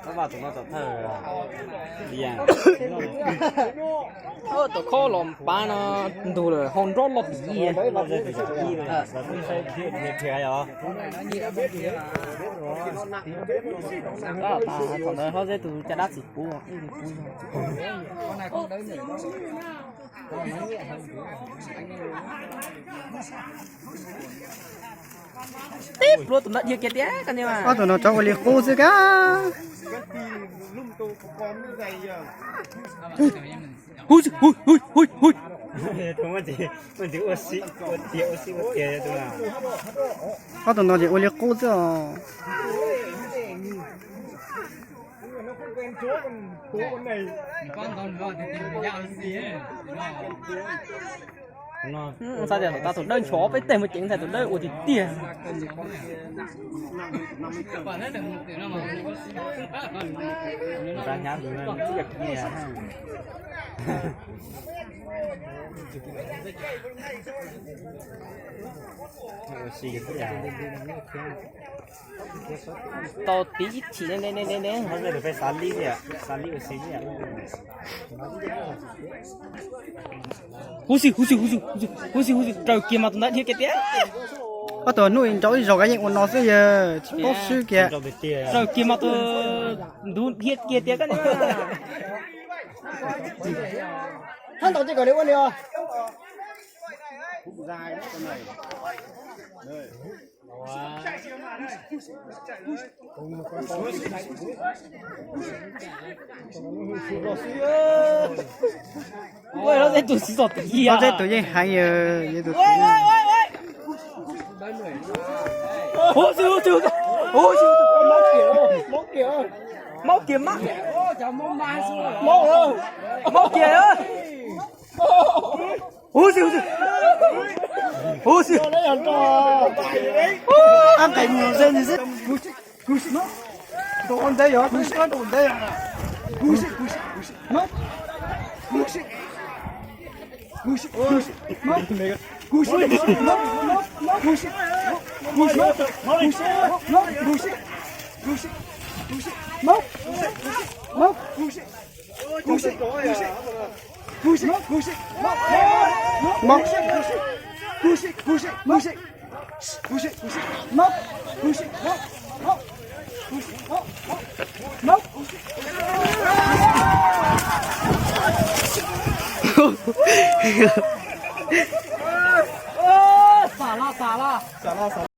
Tab vaj tus no tom thawj, Liam. Tab vaj tom khob los pav no ntug lawm, hau nrob loj tim yij. Thaum ntawd hlob zeb tus caj dab txim pub. Tib pluag tus no dhia kiag tiag koj niam. Ob tug no tov ua li qub xwb kab. Hu, hu, hu, hu, hu. Ob tug no ces ua li qub xwb os. Xav tias thaum tus dawb nchov peb teg mus ceev ntxhais tus dawb ua tiag tiag. Tau tiv ib chim ne ne ne ne ne. Xav li, xav li ua si. Huv si, huv si, huv si, huv si, huv si, huv si, raws kiag mas tus ntawd dhia kiag tiag. Ob tug hnub ib nraud ib zaug kab yeej ua no xwb yawg, tsis paub swb kiag. Raws kiag mas tus ntawd dhia kiag tiag koj niam. Thab ntaus ces kom li ua li os. Ua, lawv tej tus tsis txom tiv. Lawv tej tus yeej heev yawg, yawg tus txiv. Huv si, huv si, huv si, huv si. Maub kiag, maub, maub kiag, maub kiag. Huv si, huv si. Huv si. Ab, nqes mus ze ntawd xwb. Kuv si, kuv si, no. Ntaus ua ntej yog, kuv si, ntaus ua ntej yog. Kuv si, kuv si, kuv si, no. Kuv si. Kuv si, kuv si, no. Kuv si, kuv si, no, no, no, kuv si. Kuv si, kuv si, no, kuv si. Kuv si, kuv si, no. Kuv si, kuv si, no. Kuv si, kuv si, no. Kuv si, kuv si, no. Kuv si, kuv si, no. Kuv si, kuv si, no. Kuv si, kuv si, no. Kuv si, no, no. Kuv si, no, no. No, kuv si. Xav los, xav los.